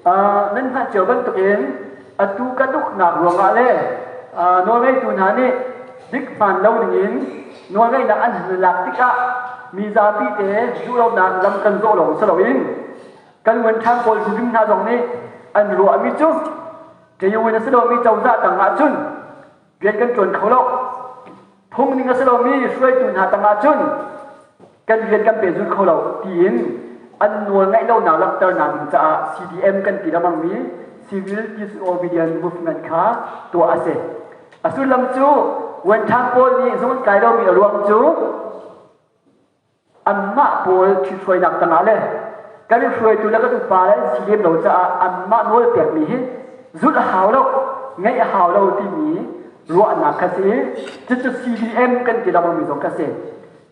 Nan hngalh cio bantukin atu kan uknak ruangah le nawlngeitu hna nih dik hmaan lo ningin nawlngeihnak an hun lak tikah mi zapi te duhlonak lam kan zawh lawng si loin kan ngunthan pawl hrimhrim hna zong nih an ruahmi cu Tayuwin a si lomi cozah tang ahcun rian kan ṭuan kho lo. Phung ning a si lomi hruaitu hna tang ahcun kan rian kan pehzulh kho lo tiin an nawl ngaih lonak langhternak ding caah CDM kan ti lengmangmi Civil Disobedience Movement kha tuah a si. A sullam cu Vuanthang pawl nih zung an kai lomi a ruang cu anmah pawl ṭhithruainak tangah le kan hruaitu le kan upa le an si lem lo caah anmah nawl pekmi hi zulh a hau lo, ngaih a hau lo timi ruahnak kha si. Cucu CDM kan ti lengmangmi zong kha si.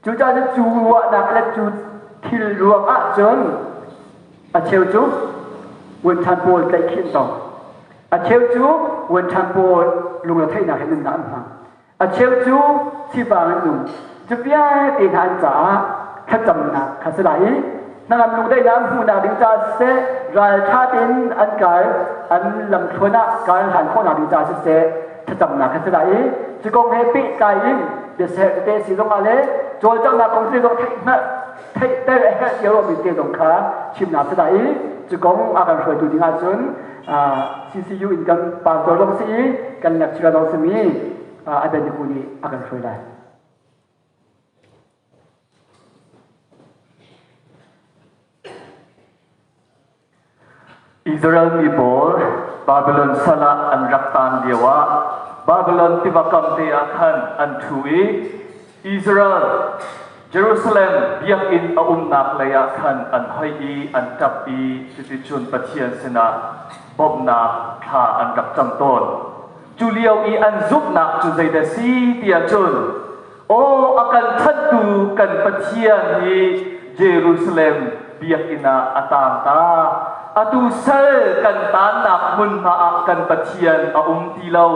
Cucaah cun cu ruahnak le cu thil ruang ahcun a cheu cu vuanthan pawl tlaihkhih an tong. A cheu cu vuanthan pawl lungretheihnak he nunnak an hmang. A cheu cu sifang an um. Cu vialte hna an caah thlacamnak kha si lai i hnangam lungdaihnak an hmuhnak ding caah siseh, ralṭha tein an kal an lamthluan ah kal hlan khawhnak ding caah siseh, thlacamnak kha si lai i cu kong he pehtlai in biaserh tete si zongah le cawlcanghnak kong te zong theih theihter a herh cio mi te zong kha chimnak si lai i cu kong a kan hruaitu ding ahcun CCU in kan pastor zong si i kan lecturer zong simi Abednego nih a kan hruai lai. Israel mi pawl Babylon sal ah an rak taan lioah Babylon tiva kam te ah khan an ṭhu i Israel Jerusalem biakinn a umnak lei ah khan an hoih i an ṭap i cuticun Pathian sinah bawmhnak thla an rak cam tawn. Cu lio i an zumhnak cu zeidah si tiah cun Aw a kan khantu kan Pathian hi Jerusalem biakinn ah a taang ta. Atu sal kan taannak hmunhma ah kan Pathian a um ti lo.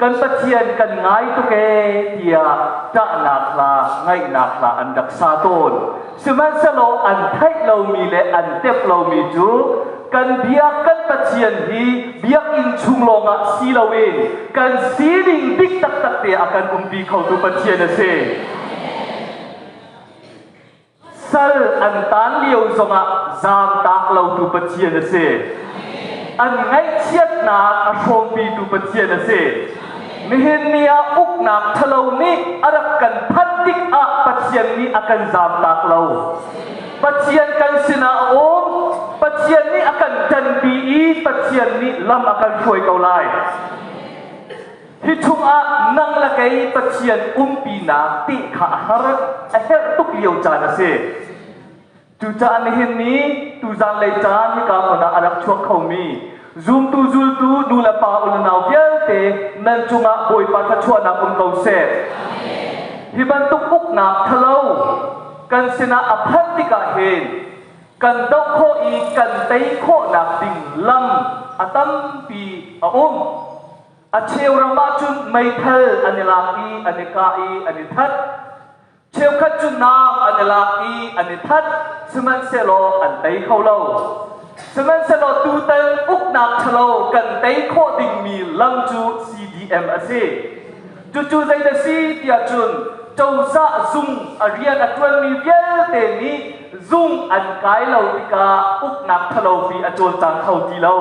Kan Pathian kan ngai tuk ee tiah ṭahnak hla, ngaihnak hla an rak sa tawn. Sihmanhsehlaw an theih lomi le an tep lomi cu kan biak kan Pathian hi biakinn chung lawngah si loin kan sining dik taktak te a kan umpi khotu Pathian a si. Sal an taan lio zongah zaamtak lotu Pathian a si. An ngaihchiatnak a hrawmpitu Pathian a si. Nihin ni ah uknak ṭhalo nih a rak kan phanh tikah Pathian nih a kan zaamtak lo. Pathian kan sinah a um. Pathian nih a kan ṭanpi i Pathian nih lam a kan hruai ko lai. Hi chungah nang le kei Pathian umpinak ti kha a har, a herh tuk lio caan a si. Cucaah nihin ni tuzanlei caan hika hmun ah a rak chuak khomi zumtu zultu nu le pa unau vialte nan cungah Bawipa thluachuahnak um ko seh. Hi bantuk uknak thalo kan sinah a phanh tikah hin kan doh khawh i kan tei khawhnak ding lam a tampi a um. A cheu ram ahcun meithal an i lak i an i kah i an i that. Cheukhat cu naam an i lak i an i that, sihmanhsehlaw an tei kho lo. Sihmanhsehlaw tutan uknak ṭhalo kan tei khawh dingmi lam cu CDM a si. Cucu zeidah si tiah cun cozah zung a rian a ṭuanmi vialte nih zung an kai lo tikah uknak ṭhalopi a cawlcang kho ti lo.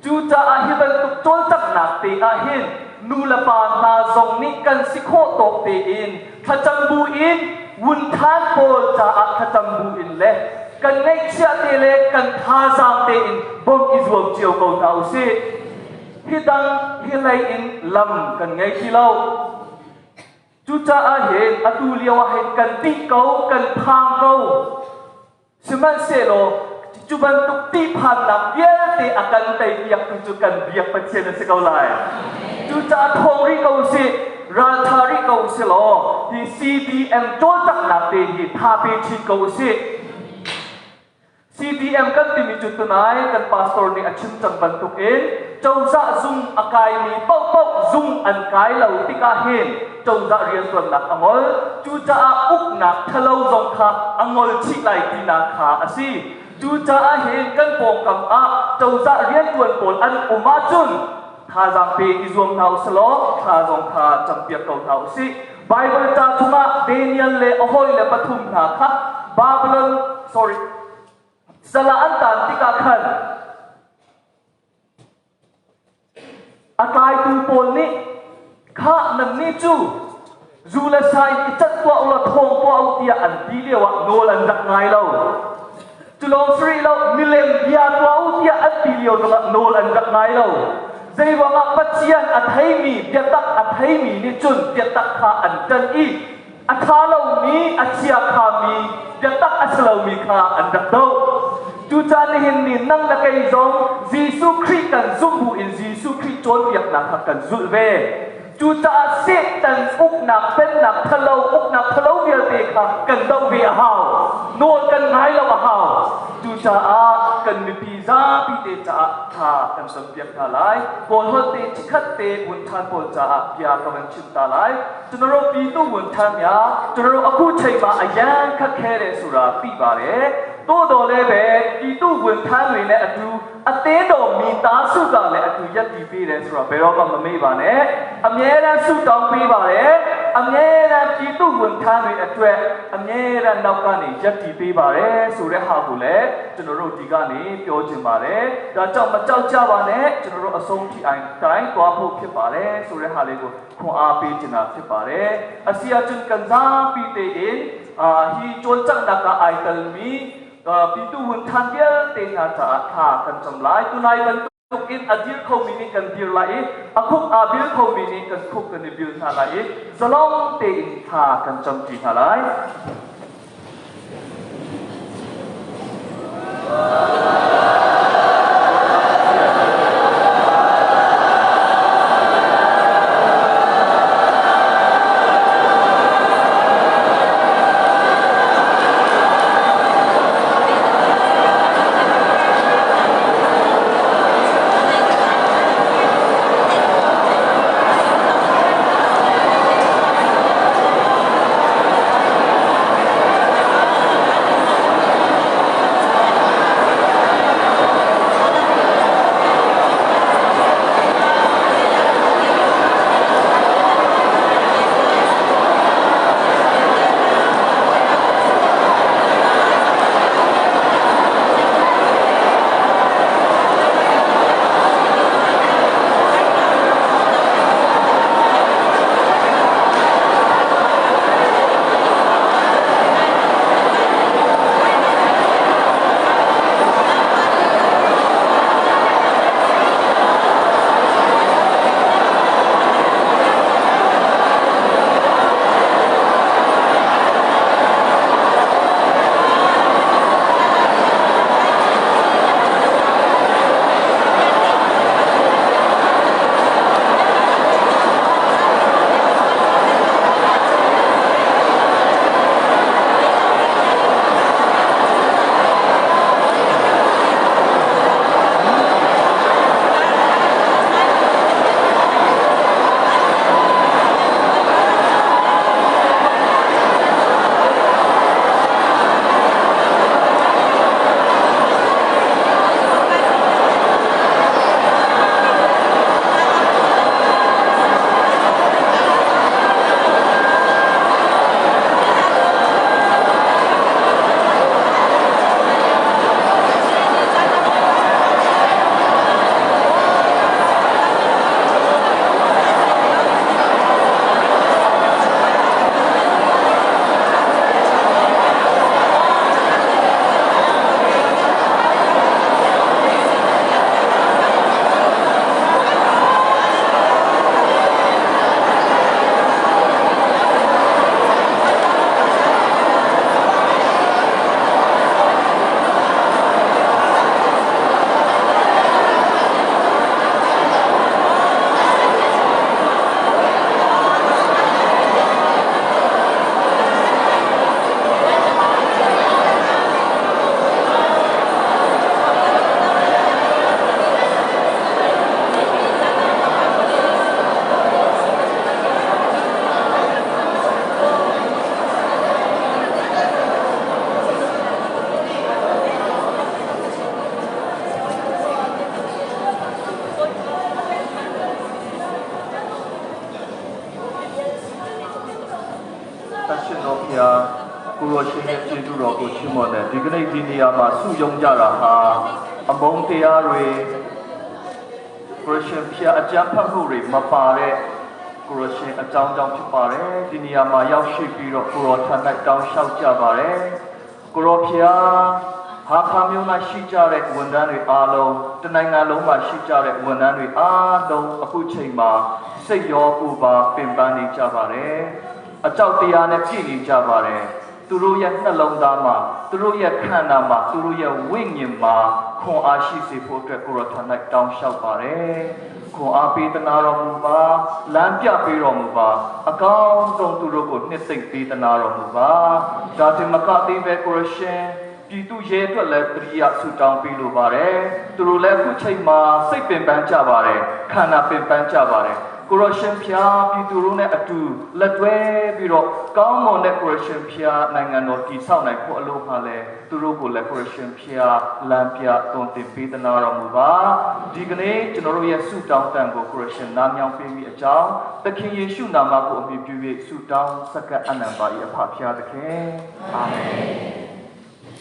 Cucaah hi bantuk cawlcanghnak te ah hin nu le pa hna zong nih kan si khawh tawk tein thlacam bu in wunthan pawl caah thlacam bu in le kan ngaihchiah te le kan thazaang tein bawmh i zuam cio ko hna usih. Hi dang hi lei in lam kan ngei ti lo. Cucaah hin atu lio ah hin kan tih ko, kan phang ko. Sihmanhsehlaw cu bantuk tihphannak vialte a kan teipiaktu cu kan biak Pathian a si ko lai. Cucaah thawng rih ko usih, ralṭha rih ko usih law hi CDM cawlcanghnak te hi tha pe chin ko usih. CDM kan timi cu tunai kan pastor nih a chim cang bantukin cozah zung a kaimi paohpaoh zung an kai lo tikah hin cozah rianṭuannak a ngol. Cucaah uknak ṭhalo zong kha a ngol chih lai tinak kha a si. Cucaah hin kan pawngkam ah cozah rianṭuan pawl an um ahcun thazaang pe i zuam hna usih law thla zong kha campiak ko hna usih. Baibal ca chungah Daniel le a hawile pathum hna kha Babylon sorry sal ah an taan tikah khan A tlaitu pawl nih khah nannih cu zu le sa in i cat tuah u law thawng tuah u tiah an ti lioah nawl an rak ngai lo. Cu lawng si rih lo, milem bia tuah u tiah an ti lio zongah nawl an rak ngai lo. Zeiruangah Pathian a theimi, biatak a theimi nih cun biatak kha an ṭanh i a ṭha lomi, a chiakhami, biatak a si lomi kha an rak doh. Cucaah nihin ni nang le kei zong Jesuh Khrih kan zumh bu in Jesuh Khrih cawnpiaknak kha kan zulh ve. Cucaah Satan uknak, pennak ṭhalo, uknak ṭhalo vialte kha kan doh ve a hau. Nawl kan ngai lo a hau. Cucaah kan mipi zapi te caah thla kan campiak hna lai. Kawl holh te chikkhat te vun ṭhan pawl caah bia ka van chim ta lai. ကျွန်တော်တို့ပြည်သူဝန်ထမ်းများကျွန်တော်တို့အခုချိန်မှာအရန်ခက်ခဲတယ်ဆိုတာသိပါတယ်။သို့တော်လည်းပဲပြည်သူဝန်ထမ်းတွေနဲ့အတူအသင်းတော်မိသားစုကလည်းအတူရပ်တည်ပေးတယ်ဆိုတော့ဘယ်တော့မှမမေ့ပါနဲ့။အမြဲတမ်းဆုတောင်းပေးပါတယ်။အမြဲတမ်းပြည်သူဝန်ထမ်းတွေအတွက်အမြဲတမ်းနောက်ကနေရပ်တည်ပေးပါတယ်ဆိုတဲ့ဟာကိုလည်းကျွန်တော်တို့ဒီကနေပြောချင်ပါတယ်။ဒါကြောင့်မကြောက်ကြပါနဲ့ကျွန်တော်တို့အဆုံးထိအိုင်တိုင်းသွားဖို့ဖြစ်ပါတယ်ဆိုတဲ့ဟာလေးကို ခွန်အားပေးချင်တာဖြစ်ပါတယ်။အစီအချွန်ကန်zapi tein hi cawlcanghnak ah ai telmi pitu hunthan vialte hna caah thla kan cam lai. Tunai bantuk in a dir khomi nih kan dir lai i a khuk aa bil khomi nih kan khuk kan i bil hna lai i zalong tein thla kan camṭi hna lai. သရှင်တော်ဖျားကိုရောရှင်ရဲ့ကျေးဇူးတော်ကိုချီးမွမ်းတယ်ဒီကနေ့ဒီနေရာမှာစုယုံကြတာဟာအမုန်းတရားတွေကိုရရှင်ဖျားအကြမ်းဖက်မှုတွေမပါတဲ့ကိုရရှင်အကြောင်းကြောင့်ဖြစ်ပါတယ်ဒီနေရာမှာရောက်ရှိပြီးတော့ကိုရောထံ၌တောင်းလျှောက်ကြပါတယ်ကိုရောဖျားဟာခါမျိုး၌ရှိကြတဲ့ဝန်ထမ်းတွေအားလုံးတနိုင်ငံလုံးမှာရှိကြတဲ့ဝန်ထမ်းတွေအားလုံးအခုချိန်မှာစိတ်ရောကိုယ်ပါပင်ပန်းနေကြပါတယ်အကြောက်တရားနဲ့ပြည့်နေကြပါတယ်သူတို့ရဲ့နှလုံးသားမှာသူတို့ရဲ့ခန္ဓာမှာသူတို့ရဲ့ဝိညာဉ်မှာခွန်အားရှိစေဖို့အတွက်ကိုရောထံ၌တောင်းလျှောက်ပါတယ်ခွန်အားပေးသနာတော်မူပါလမ်းပြပေးတော်မူပါအကောင်းဆုံးသူတို့ကိုနှစ်သိမ့်ပေးသနာတော်မူပါဒါတင်မကသေးပဲကိုရရှင်ပြည်သူရဲအတွက်လည်းတရိယာဆုတောင်းပေးလိုပါတယ်သူတို့လည်းအခုချိန်မှာစိတ်ပင်ပန်းကြပါတယ်ခန္ဓာပင်ပန်းကြပါတယ်ကိုရရှင်ဖျားပြည်သူတို့နဲ့အတူလက်တွဲပြီးတော့ကောင်းမွန်တဲ့ကိုရရှင်ဖျားနိုင်ငံတော်တည်ဆောက်နိုင်ဖို့အလို့ဟာလဲသူတို့ကိုလည်းကိုရရှင်ဖျားလမ်းပြတွင်တင်ပေးသနာတော်မူပါဒီကနေ့ကျွန်တော်တို့ရဲ့ဆုတောင်းတန်ကိုကိုရရှင်နားမြောင်းပေးမိအကြောင်းသခင်ယေရှုနာမကိုအမိပြု၍ဆုတောင်းဆက်ကပ်အနံပါ၏အဖဖျားသခင်အာမင်။